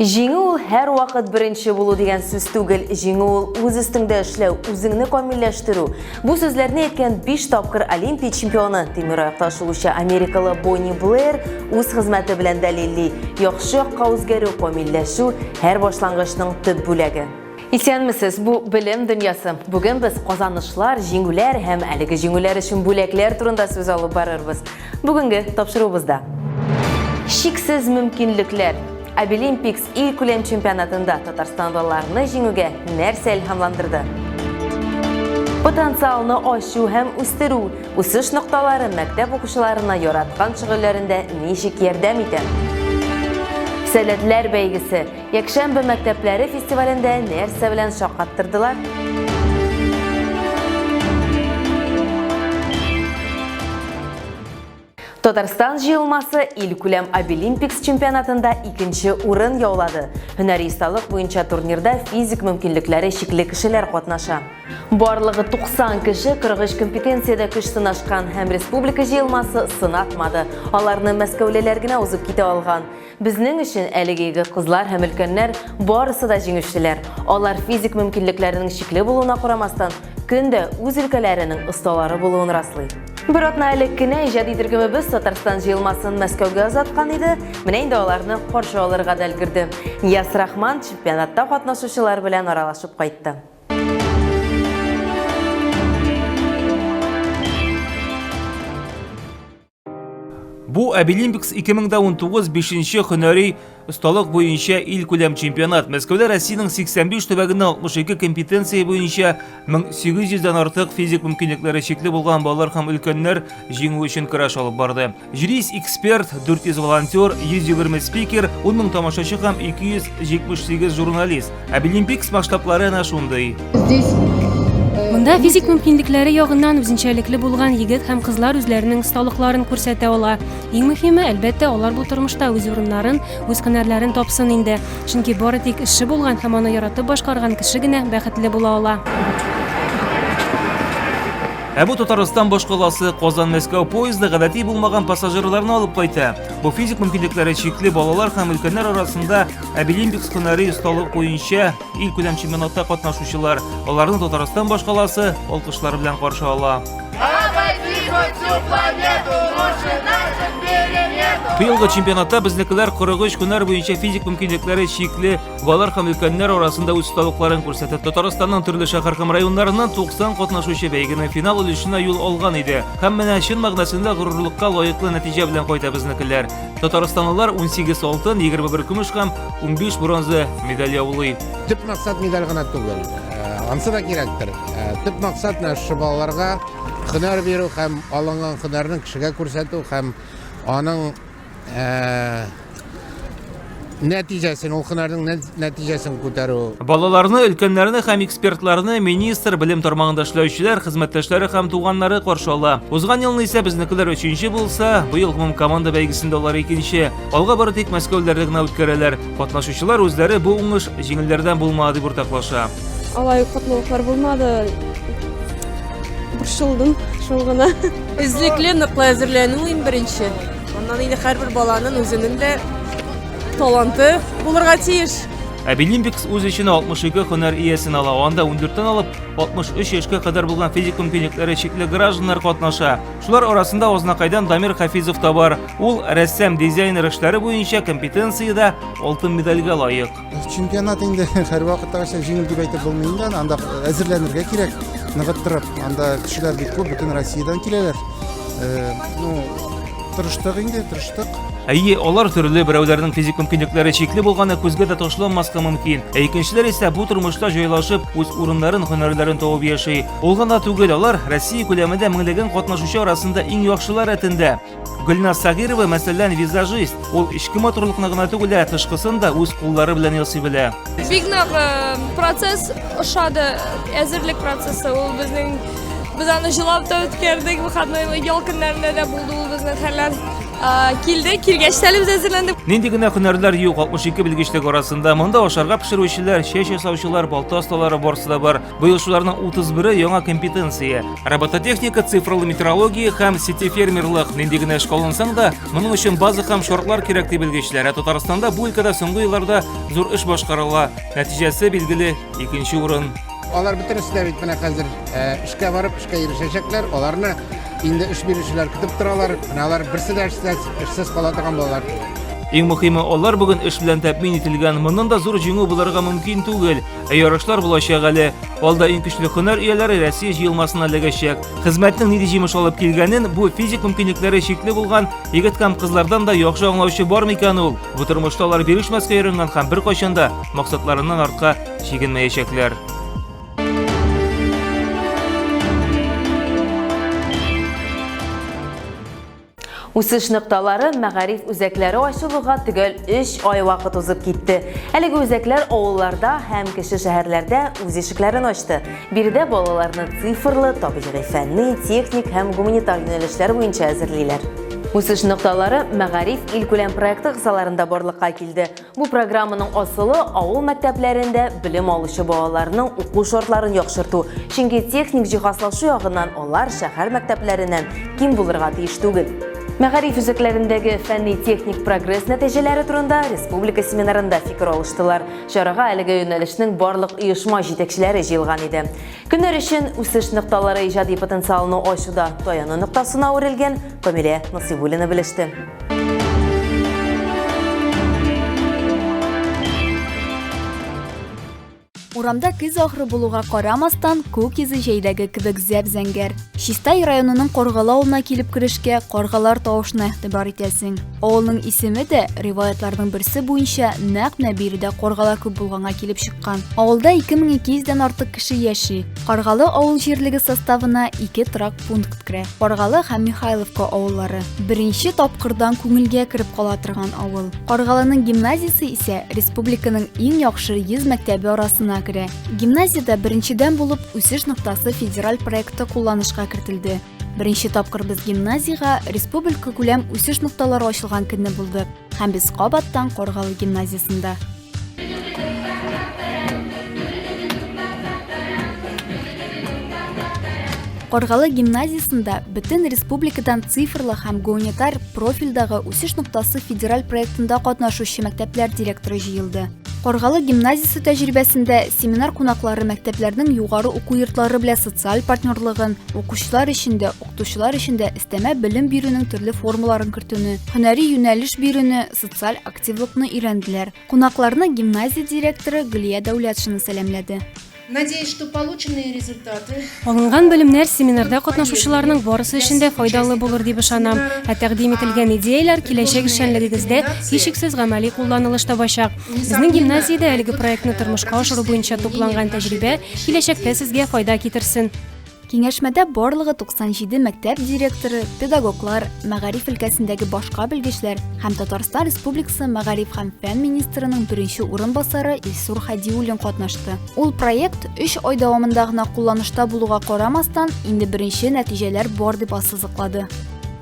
Җиңү ул һәрвакыт беренче булу дигән сүз түгел. Җиңү ул үз өстеңдә эшләү, үзеңне камилләштерү. Бу сүзләрне әйткән 5 тапкыр Олимпия чемпионы, тимер аякта шуучы америкалы Бонни Блэр үз хезмәте белән дәлилли. Яхшы якка үзгәрү, камилләшү һәр башлангычның төп бүләге. Исәнмесез, бу Белем дөньясы. Бүген без казанышлар, җиңүләр һәм әлеге җиңүләр өчен бүләкләр турында сүз алып барырбыз. Бүгенге тапшыруыбызда. Чиксез мөмкинлекләр. Абилимпикс илкүләм чемпионатында татарстанлыларны җиңүгә нәрсә илһамландырды? Потенциалны ачу һәм үстерү, үсеш нокталары мәктәп укучыларына яраткан шөгыльләрендә ничек ярдәм итә? Сәләтләр бәйгесе. Якшәмбе мәктәпләре фестивалендә нәрсә белән шаккаттырдылар? Татарстан җыелмасы илкүләм Абилимпикс чемпионатында икенче урын яулады. Һөнәри осталык буенча турнирда физик мөмкинлекләре чикле кешеләр катнаша. Барлыгы 90 кеше 43 компетенциядә көч сынашкан һәм республика җыелмасы сынатмады. Аларны мәскәүлеләр генә узып китә алган. Безнең өчен әлеге егет-кызлар һәм өлкәннәр барысы да җиңүчеләр. Алар физик мөмкинлекләренең чикле булуына карамастан, көн дә үз өлкәләренең осталары булуын раслый. Бер атна элек кенә иҗади төркемебез Татарстан җыелмасын Мәскәүгә озаткан иде. Менә инде аларны каршы алырга да өлгерде. Нияз Рахман чемпионатта катнашучылар белән аралашып кайтты. Бу Абилимпикс 2019 бишенче һөнәри осталык буенча илкүләм чемпионат. Мәскәүдә Россиянең 85 төбәгеннән 62 компетенция буенча 1800 дән артык физик мөмкинлекләре чикле булган балалар һәм өлкәннәр җиңү өчен көрәш алып барды. 100 эксперт, 400 волонтер, 120 спикер, 10 мең тамашачы һәм 278 журналист. Абилимпикс масштаблары әнә шундый. Здесь Монда физик мөмкинлекләре ягыннан үзенчәлекле булган егет һәм кызлар үзләренең осталыкларын күрсәтә ала. Иң мөһиме, әлбәттә, алар бу тормышта үз урыннарын, үз һөнәрләрен тапсын инде. Чөнки бары тик эше булган һәм аны яратып башкарган кеше генә бәхетле була ала. Ә бу Татарстан башкаласы Казан-Мәскәү поезды гадәти булмаган пассажирларны алып кайта. Бу физик мөмкинлекләре чикле балалар һәм өлкәннәр арасында Абилимпикс һөнәри осталык буенча Илкүләм чемпионатта катнашучылар аларны Татарстан башкаласы алкышлар белән каршы ала. Быелгы чемпионатта безнекеләр 43 һөнәр буенча физик мөмкинлекләре чикле балалар һәм өлкәннәр арасында үз осталыкларын күрсәтә. Татарстанның төрле шәһәр һәм районнарыннан 90 катнашучы бәйгенең финал өлешенә юл алган иде. Һәм менә чын мәгънәсендә горурлыкка лаеклы нәтиҗә белән кайта безнекеләр. Татарстанлылар 18 алтын, 21 көмеш һәм 15 бронза медаль яулый. Төп максат медаль гына түгел. Э, ансы да кирәктер. Э, төп максат менә шушы балаларга һөнәр бирү һәм алынган һөнәрне кешегә күрсәтү һәм аның э, нәтиҗәсен, ул һөнәрнең нәтиҗәсен күтәрү. Балаларны, өлкәннәрне һәм экспертларны министр, белем тармагында эшләүчеләр, хезмәттәшләре һәм туганнары каршы ала. Узган елны исә безнекеләр өченче булса, быел гомумкоманда бәйгесендә алар икенче. Алга бары тик Мәскәүләрдә генә үткәрәләр. Катнашучылар үзләре бу уңыш җиңелләрдән булмады дип уртаклаша. Алай катлаулыклар булмады. Борчылдым шул гына. Эзлекле, ныклы әзерләнү иң беренче. Аннан инде һәрбер баланың үзенең дә таланты булырга тиеш. Абилимпикс үз эченә 62 һөнәр иясен ала. Анда 14-тән алып 63 яшькә кадәр булган физик мөмкинлекләре чикле гражданнар катнаша. Шулар арасында Азнакайдан Дамир Хафизов та бар. Ул рәссам, дизайнер эшләре буенча компетенциядә алтын медальгә лаек. Чемпионат инде һәрвакыттагыча җиңел дип әйтеп булмый инде, анда әзерләнергә кирәк, ныгыттырып. Анда кешеләр бик күп, бөтен Россиядән киләләр. Э, ну, тырыштык инде, тырыштык. Әйе, алар төрле, берәүләрнең физик мөмкинлекләре чикле булганы күзгә дә ташланмаска мөмкин. Ә икенчеләр исә бу тормышта җайлашып, үз урыннарын, һөнәрләрен табып яши. Ул гына түгел, алар Россия күләмендә меңләгән катнашучы арасында иң яхшылар рәтендә. Гөлназ Сагирова, мәсәлән, визажист. Ул эчке матурлыкны гына түгел, ә тышкысын да үз куллары белән ясый белә. Бик нык э, процесс ошады, әзерлек процессы. Ул безнең Без аны җылап та үткәрдек, выходной ял көннәрендә дә булды ул безнең хәлләр. Килдек, килгәч тә әле без әзерләндек. Нинди генә һөнәрләр юк 62 белгечлек арасында. Монда ашарга пешерүчеләр, чәч ясаучылар, балта осталары барысы да бар. Быел шуларның 31-е яңа компетенция. Робототехника, цифрлы метрология һәм сетефермерлык. Нинди генә эшкә алынсаң да, моның өчен база һәм шартлар кирәк ди белгечләр. Ә Татарстанда бу өлкәдә соңгы елларда зур эш башкарыла. Нәтиҗәсе билгеле, икенче урын. Алар бөтенесе дә бит менә хәзер э, эшкә барып, эшкә ирешәчәкләр. Аларны инде эш бирүчеләр көтеп торалар. Менә алар берсе дә эшсез, эшсез кала торган балалар түгел. Иң мөхиме, алар бүген эш белән тәэмин ителгән. Моннан да зур җиңү булырга мөмкин түгел. Ә ярышлар булачак әле. Алда иң көчле һөнәр ияләре Россия җыелмасына эләгәчәк. Хезмәтнең нинди җимеш алып килгәнен бу физик мөмкинлекләре чикле булган егет һәм кызлардан да яхшы аңлаучы бар микән ул? Бу тормышта алар бирешмәскә өйрәнгән һәм беркайчан да максатларыннан артка чигенмәячәкләр. Үсеш нокталары мәгариф үзәкләре ачылуга төгәл 3 ай вакыт узып китте. Әлеге үзәкләр авылларда һәм кече шәһәрләрдә үз ишекләрен ачты. Биредә балаларны цифрлы, табигый фәнни, техник һәм гуманитар юнәлешләр буенча әзерлиләр. Үсеш нокталары мәгариф илкүләм проекты кысаларында барлыкка килде. Бу программаның асылы авыл мәктәпләрендә белем алучы балаларның уку шартларын яхшырту, чөнки техник җиһазлашу ягыннан алар шәһәр мәктәпләреннән ким булырга тиеш түгел. Мәгариф үзәкләрендәге фәнни-техник прогресс нәтиҗәләре турында республика семинарында фикер алыштылар. Чарага әлеге юнәлешнең барлык оешма җитәкчеләре җыелган иде. Көннәр өчен үсеш нокталары иҗади потенциалны ачуда таяну ноктасына әверелгән Камилә Насыйбуллина белеште. Урамда көз ахыры булуга карамастан, күк йөзе җәйдәге кебек зәп-зәңгәр. Чистай районының Каргалы авылына килеп керешкә каргалар тавышына игътибар итәсең. Авылның исеме дә, риваятьләрнең берсе буенча, нәкъ менә биредә каргалар күп булганга килеп чыккан. Авылда 2200 дән артык кеше яши. Каргалы авыл җирлеге составына ике торак пункт керә. Каргалы һәм Михайловка авыллары. Беренче тапкырдан күңелгә кереп кала торган авыл. Каргалының гимназиясе исә республиканың иң яхшы 100 мәктәбе арасына керә. Гимназиядә беренчедән булып Үсеш ноктасы федераль проекты кулланышка кертелде. Беренче тапкыр без гимназиягә республика күләм үсеш нокталары ачылган көнне булдык һәм без кабаттан Каргалы гимназиясендә. Каргалы гимназиясендә бөтен республикадан цифрлы һәм гуманитар профильдагы үсеш ноктасы федераль проектында катнашучы мәктәпләр директоры җыелды. Каргалы гимназиясе тәҗрибәсендә семинар кунаклары мәктәпләрнең югары уку йортлары белән социаль партнерлыгын, укучылар өчен дә, укытучылар өчен дә өстәмә белем бирүнең төрле формаларын кертүне, һөнәри юнәлеш бирүне, социаль активлыкны өйрәнделәр. Кунакларны гимназия директоры Гөлия Дәүләтшина сәламләде. Надеюсь, что полученные результаты Алынган белемнәр семинарда катнашучыларның барысы өчен дә файдалы булыр дип ышанам. Ә тәкъдим ителгән идеяләр киләчәк эшчәнлегегездә һичшиксез гамәли кулланылыш табачак. Безнең гимназиядә әлеге проектны тормышка ашыру буенча тупланган тәҗрибә киләчәктә сезгә файда китерсен. Киңәшмәдә барлыгы 97 мәктәп директоры, педагоглар, мәгариф өлкәсендәге башка белгечләр һәм Татарстан Республикасы мәгариф һәм фән министрының беренче урынбасары Илсур Хәдиуллин катнашты. Ул проект 3 ай дәвамында гына кулланышта булуга карамастан, инде беренче нәтиҗәләр бар дип ассызыклады.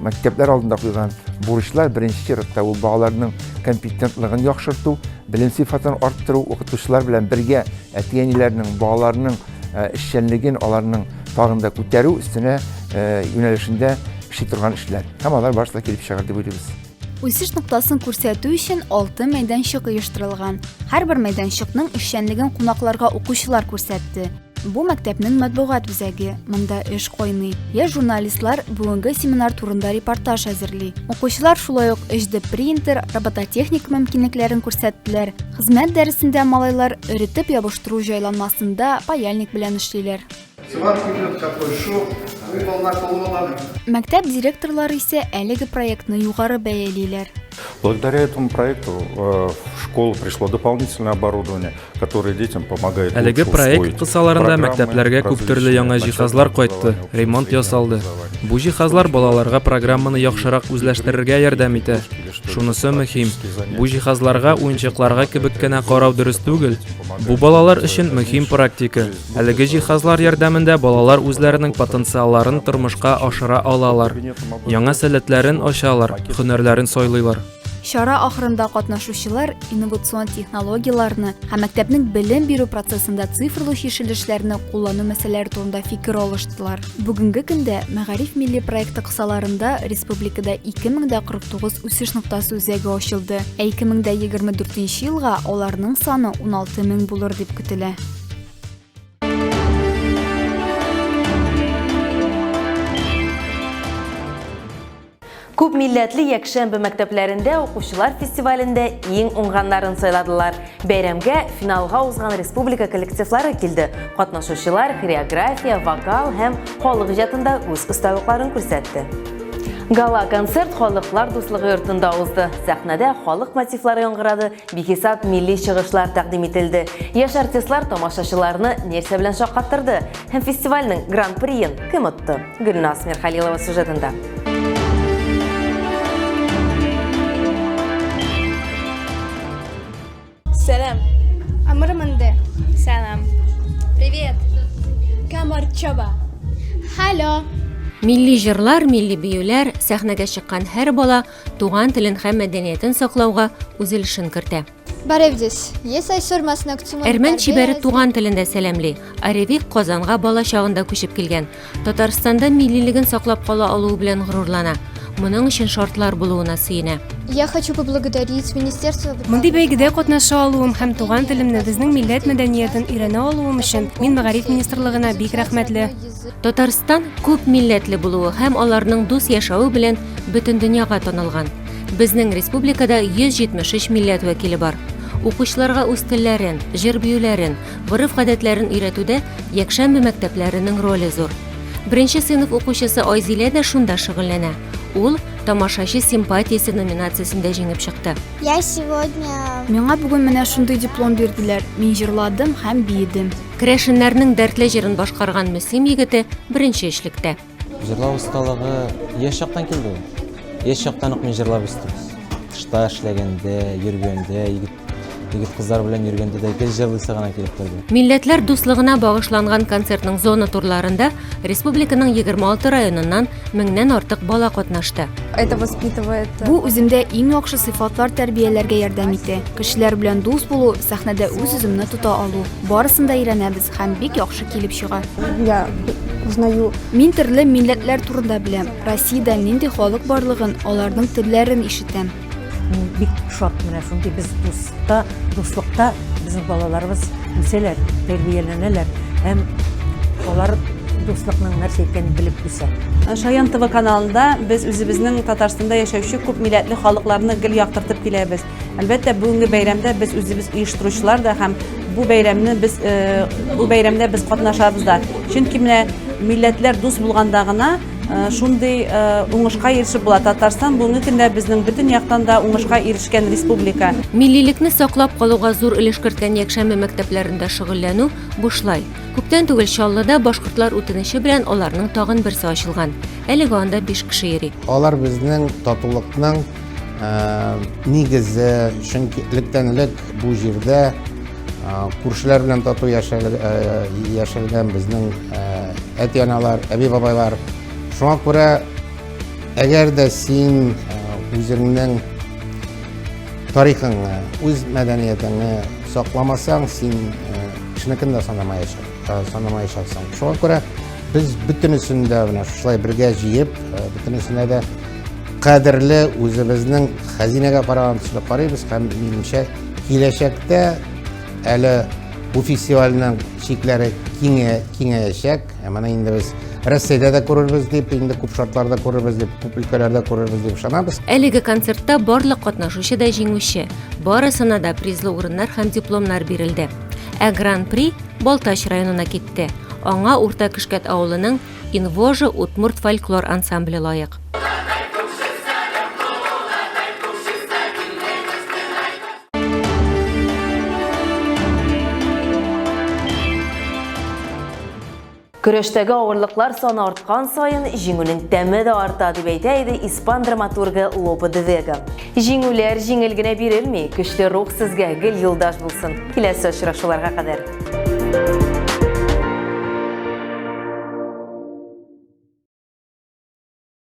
Мәктәпләр алдында куйган бурычлар беренче чиратта ул балаларның компетентлыгын яхшырту, белем сыйфатын арттыру, укытучылар белән бергә әти-әниләрнең, балаларның эшчәнлеген аларның тагын да күтәрү өстенә юнәлешендә эшли торган эшләр. Һәм алар барысы да килеп чыгар дип уйлыйбыз. Үсеш ноктасын күрсәтү өчен алты мәйданчык оештырылган. Һәрбер мәйданчыкның эшчәнлеген кунакларга укучылар күрсәтте. Бу мәктәпнең матбугат үзәге, монда эш кайный. Яшь журналистлар бүгенге семинар турында репортаж әзерли. Укучылар шулай ук 3D принтер, робототехника мөмкинлекләрен күрсәттеләр. Хезмәт дәресендә малайлар эретеп ябыштыру җайланмасында паяльник белән эшлиләр. Сварка идет такой шов, угол наклона. Мәктәп директорлары исә әлеге проектны югары бәялиләр. Благодаря этому проекту э, в школу пришло дополнительное оборудование, которое детям помогает Әлеге лучше проект усвоить кысаларында программы мәктәпләргә күп төрле яңа различные, җиһазлар начального кайтты, образования, ремонт среднего ясалды. образования. Бу җиһазлар балаларга программаны яхшырак үзләштерергә ярдәм итә. Шунысы мөһим, бу җиһазларга уенчыкларга кебек кенә карау дөрес түгел. Бу балалар өчен мөһим практика. Әлеге җиһазлар ярдәмендә балалар үзләренең потенциалларын тормышка ашыра алалар, яңа сәләтләрен ачалар, һөнәрләрен сайлыйлар. Чара ахырында катнашучылар инновацион технологияләрне һәм мәктәпнең белем бирү процессында цифрлы чишелешләрне куллану мәсьәләләре турында фикер алыштылар. Бүгенге көндә Мәгариф милли проекты кысаларында республикада 2049 үсеш ноктасы үзәге ачылды, ә 2024 елга аларның саны 16 мең булыр дип көтелә. Күп милләтле якшәмбе мәктәпләрендә укучылар фестивалендә иң уңганнарын сайладылар. Бәйрәмгә финалга узган республика коллективлары килде. Катнашучылар хореография, вокал һәм халык иҗатында үз осталыкларын күрсәтте. Гала-концерт Халыклар дуслыгы йортында узды. Сәхнәдә халык мотивлары яңгырады, бихисап милли чыгышлар тәкъдим ителде. Яшь артистлар тамашачыларны нәрсә белән шаккаттырды һәм фестивальнең гран-приен кем отты? Гөлназ Мирхалилова сюжетында. Сәлам. Амырмынды. Сәлам. Привет. Камарчаба. Халло. Милли җырлар, милли биюләр, сәхнәгә чыккан һәр бала туган телен һәм мәдәниятен саклауга үз өлешен кертә. Әрмән чибәре туган телендә сәламли. Аревик Казанга бала чагында күчеп килгән. Татарстанда миллилеген саклап кала алуы белән горурлана. Моның өчен шартлар булуына сөенә. Я хочу поблагодарить Министерство Мондый бәйгедә катнаша алуым һәм туган телемне, безнең милләт мәдәниятен өйрәнә алуым өчен мин Мәгариф министрлыгына бик рәхмәтле. Татарстан күп милләтле булуы һәм аларның дус яшәве белән бөтен дөньяга танылган. Безнең республикада 173 милләт вәкиле бар. Укучыларга үз телләрен, җыр-биюләрен, гореф-гадәтләрен өйрәтүдә якшәмбе мәктәпләренең роле зур. Беренче сыйныф укучысы Айзилә дә шунда шөгыльләнә. Ул Тамашачы симпатиясе номинациясендә җиңеп чыкты. Я сегодня... Миңа бүген менә шундый диплом бирделәр. Мин җырладым һәм биедем. Керәшеннәрнең дәртле җырын башкарган Мөслим егете беренче өчлектә. Җырлау осталыгы яшь чактан килде ул. Яшь чактан ук мин җырлап үстем. Тышта эшләгәндә, йөргәндә, егет егет кызлар белән йөргәндә дә гел җырлыйсы гына килеп торды. Милләтләр дуслыгына багышланган концертның зона турларында республиканың 26 районыннан меңнән артык бала катнашты. Это воспитывает. Бу үземдә иң яхшы сыйфатлар тәрбияләргә ярдәм итә. Кешеләр белән дус булу, сәхнәдә үз-үземне тота алу. Барысын да өйрәнәбез һәм бик яхшы килеп чыга. Я узнаю. Мин төрле милләтләр турында беләм. Россиядә нинди халык барлыгын, аларның телләрен ишетәм. Мин бик шат менә шундый без дуста, дуслыкта безнең балаларыбыз үсәләр, тәрбияләнәләр һәм алар дуслыкның нәрсә икәнен белеп үсә. Шаян ТВ каналында без үзебезнең Татарстанда яшәүче күп милләтле халыкларны гел яктыртып киләбез. Әлбәттә, бүгенге бәйрәмдә без үзебез оештыручылар да һәм бу бәйрәмне без э, бу бәйрәмдә без катнашабыз да. Чөнки менә милләтләр дус булганда гына э, шундый э, уңышка ирешеп була. Татарстан бүгенге көндә безнең бөтен яктан да уңышка ирешкән республика. Миллилекне саклап калуга зур өлеш керткән якшәмбе мәктәпләрендә шөгыльләнү бушлай. Күптән түгел Чаллыда башкортлар үтенече белән аларның тагын берсе ачылган. Әлегә анда 5 кеше йөри. Алар безнең татулыкның Нигезе, чөнки электән-элек бу җирдә күршеләр белән тату яшәлгән безнең әти-аналар, әби-бабайлар. Шуңа күрә, әгәр дә син үзеңнең тарихыңны, үз мәдәниятеңне сакламасаң, син кешенекен дә санамаячаксың. Шуңа күрә без бөтенесен дә менә шулай бергә җыеп, бөтенесенә дә кадерле үзебезнең хәзинәгә караган төсле карыйбыз һәм минемчә киләчәктә әле бу фестивальнең чикләре киңәячәк. Ә моны инде без Россиядә дә күрербез дип, инде күп шартларда күрербез дип, күп өлкәләрдә күрербез дип ышанабыз. Әлеге концертта барлык катнашучы да җиңүче. Барысына да призлы урыннар һәм дипломнар бирелде. Ә Гран-при Балтач районына китте. Аңа Урта Көшкәт авылының Инвожа удмурт фольклор ансамбле лаек. Көрәштәге авырлыклар саны арткан саен, җиңүнең тәме дә арта, дип әйтә иде испан драматургы Лопе де Вега. Җиңүләр җиңел генә бирелми, көчле рух сезгә гел юлдаш булсын. Киләсе очрашуларга кадәр.